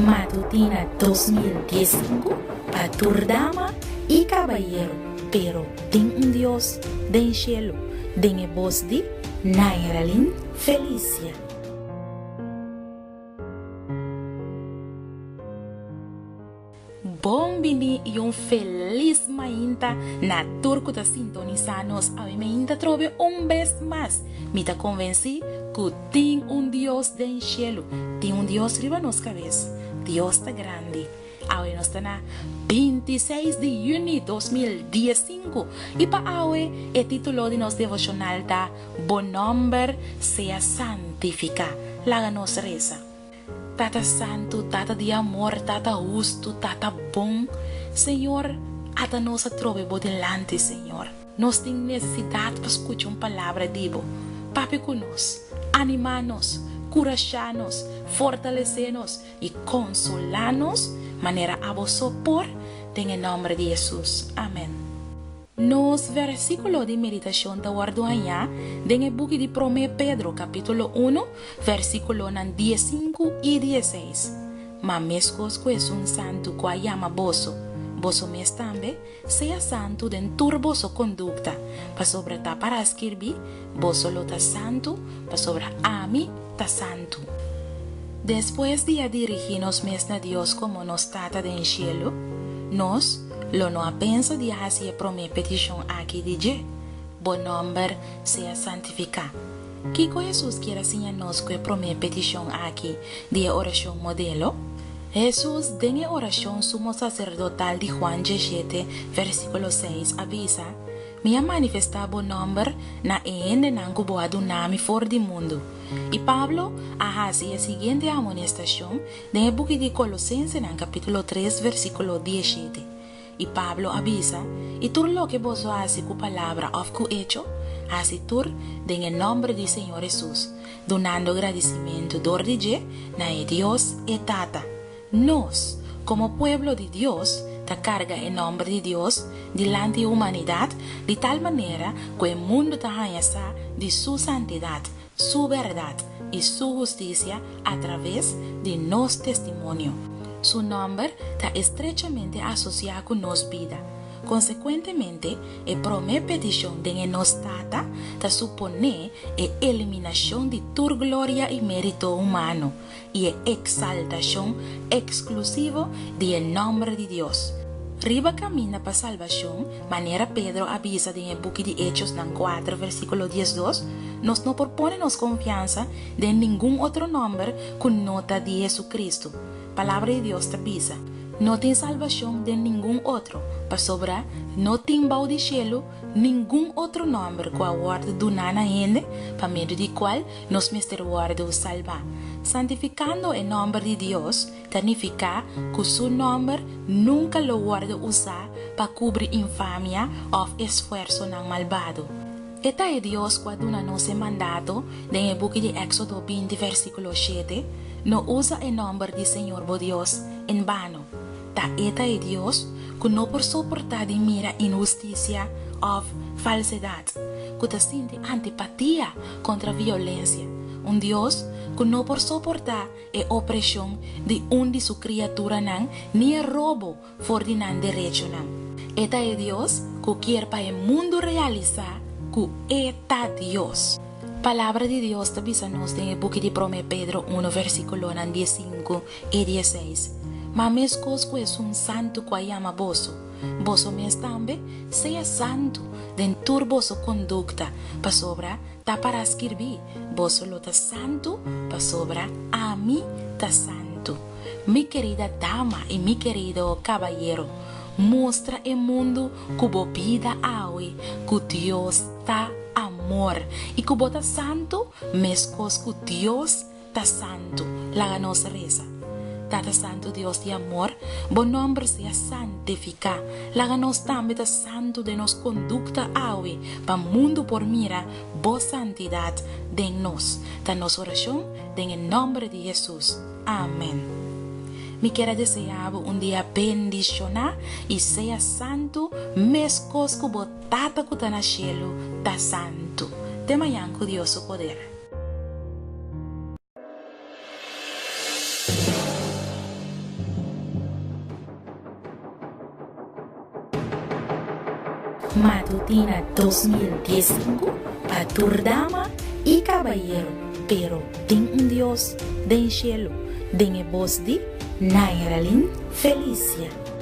Matutina 2015 pa tur dama i kabayero, pero tin un Dios den shelu, den e bos di Nairalyn Felicia. Bon bini y un feliz mainta na tur cu ta sintonisa nos awe mainta trobe un bes mas. Mi ta convenci cu tin un Dios den cielo, tin un Dios riba nos cabes. Dios ta grandi. Awe nos ta na 26 di juni 2015 y pa awe e titulo di nos devocional ta Bo nomber sea santifica. Laga nos reza. Tata Santu, Tata di amor, Tata hustu, Tata bon, Señor, ata nos a trobe Bo dilanti, Señor. Nos tin nesesidat pa skucha un palabra di Bo. Papia ku nos, animá nos, kurashá nos, fortalesé nos i konsolá nos manera Abo so por, den e nòmber di Hesus. Amèn. Nos versíkulo di meditashon ta wòrdu hañá den e buki di Promé Pedro kapítulo unu, versíkulonan diesinku i dieseis. Ma meskos ku Esun Santu ku a yama boso, boso mes tambe sea santu den tur boso kondukta, pasobra ta pará skirbí, Boso lo ta santu, pasobra ami ta santu. Despues di a dirigí nos mes na Dios komo nos Tata den shelu, nos lo no a pensa di hasi e promé petishon aki di dje, Bo nòmber sea santifiká. Kiko Hesus kier a siña nos ku e promé petishon aki di e orashon modelo? Hesus den e orashon sumo saserdotal di Juan dieshete, versíkulo seis, a bisa, Mi a manifestá bo nòmber na e hendenan ku bo a duna mi for di mundu. I Pablo a hasi e siguiente amonestashon den e buki di Kolosensenan kapítulo tres versíkulo dieshete. I Pablo a bisa, I tur loke boso hasi ku palabra òf ku echo, hasi tur den e nòmber di Señor Hesus, dunando gradisimentu dor di dje na e Dios e Tata. Nos, komo pueblo di Dios, ta karga e nòmber di Dios dilanti e humanidat di tal manera ku e mundu ta haña sa di Su santidat, Su bèrdat i Su hustisia atraves di nos testimonio. Su nòmber ta estrechamente asosiá ku nos bida. Konsekuentemente, e promé petishon den e Nos Tata ta suponé e eliminashon di tur gloria i mérito humano i e eksaltashon eksklusivo di e nòmber di Dios. Riba kaminda pa salbashon, manera Pedro a bisa den e buki di Echosnan kuater versíkulo diesdos, nos no por pone nos konfiansa den ningun otro nòmber ku no ta di Hesukristu. Palabra di Dios ta bisa, No tin salbashon den ningun otro, pasobra no tin bou di shelu ningun otro nòmber ku a wòrdu duná na hende pa medio di kual nos mester wòrdu salbá. Santifikando e nòmber di Dios ta nifiká ku su nòmber nunka lo wòrdu usá pa kubri infamia òf esfuersonan malbado. E ta e Dios ku a duna nos e mandato den e buki di Éksodo 20 versíkulo shete, No usa e nòmber di Señor bo Dios en bano. Ta e ta e Dios ku no por soportá di mira inhustisia òf falsedat, ku ta sinti antipatia kontra violensia, un Dios ku no por soportá e opreshon di un di su kriaturanan ni e robo for di nan derechonan. E ta e Dios ku kier pa e mundu realisá ku E ta Dios. Palabra di Dios ta bisa nos den e buki di Promé Pedro uno versíkulonan diesinku i dieseis, Ma meskos ku Esun Santu ku a yama boso, boso mes tambe sea santu den tur boso kondukta, pasobra ta pará skirbí, Boso lo ta santu, pasobra ami ta santu. Mi kerida dama i mi kerido kabayero, mustra e mundu ku bo bida awe ku Dios ta amor i ku bo ta santu meskos ku Dios ta santu. Laga nos resa. Tata Santu Dios di amor, bo nòmber sea santifiká. Laga nos tambe ta santu den nos kondukta awe pa mundu por mira bo santidat den nos. Ta nos orashon den e nòmber di Hesus. Amen. Mi kier a deseá bo un dia bendishoná i sea santu meskos ku bo Tata ku ta na shelu ta santu. Te mañan ku Dios su poder. Matutina 2015 pa tur dama i kabayero, pero tin un Dios den shelu, den e bos di Nairalyn Felicia.